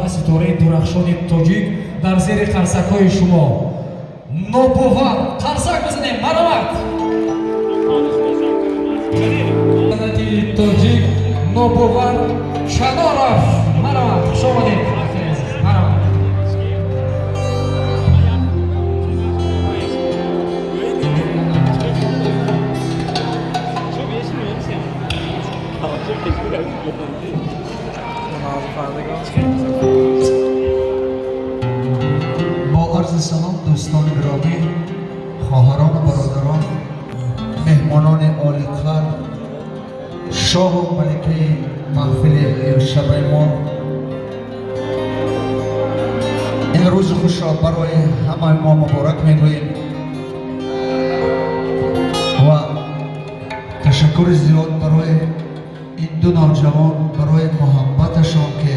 ва ситораи дурахшони тоҷик дар зери қарсакҳои шумо. Нобовар, қарсак бизанем, марҳамат! Санъати тоҷик Нобовар Чаноров, марҳамат, хуш омадед, марҳамат. Бо арзи салом, дӯстони гиромӣ, хоҳарону бародарон, меҳмонони олиқадр, шоҳу маликаи маҳфили имшабаи мо. Ин рӯзи хушро барои ҳамаи мо муборак мегӯем ва ташаккури зиёд барои ин ду навҷавон, барои муҳаббаташон, ки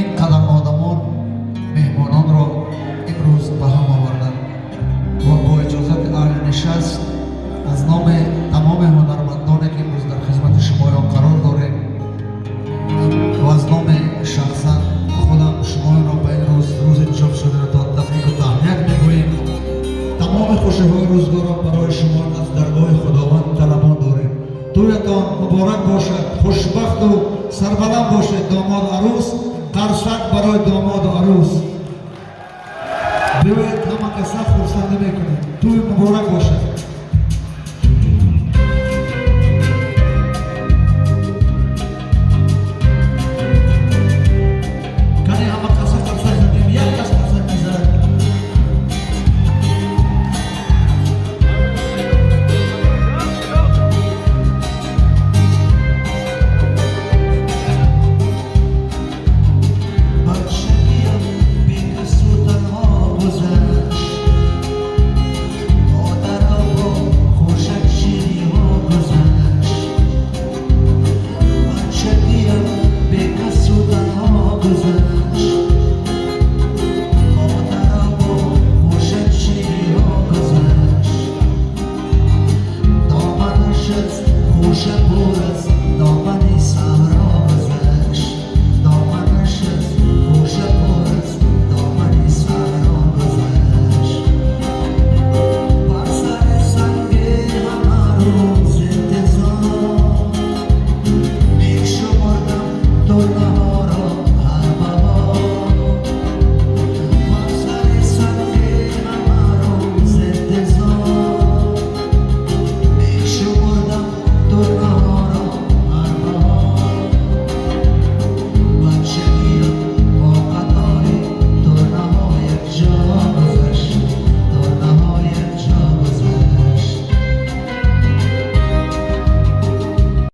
ин қадар одамон, меҳмононро имрӯз ба ҳам оварданд. Ва бо иҷозати аҳли нишаст, аз номи тамоми ҳунармандоне, ки имрӯз дар хизмати шумоён қарор дорем, ва аз номи шахсан худам шумоёнро ба ин рӯз, рӯзи ҷуфт шуданатон, табрику таҳният мегӯем. Тамоми хушиҳои рӯзгорро барои шумо аз даргоҳи Худованд талабон дорем. Тӯятон муборак бошад, хушбахту сарбаланд бошед, домоду арӯс. Қарсак барои домоду арӯс! Биёед, ҳама каса хурсандӣ мекунем.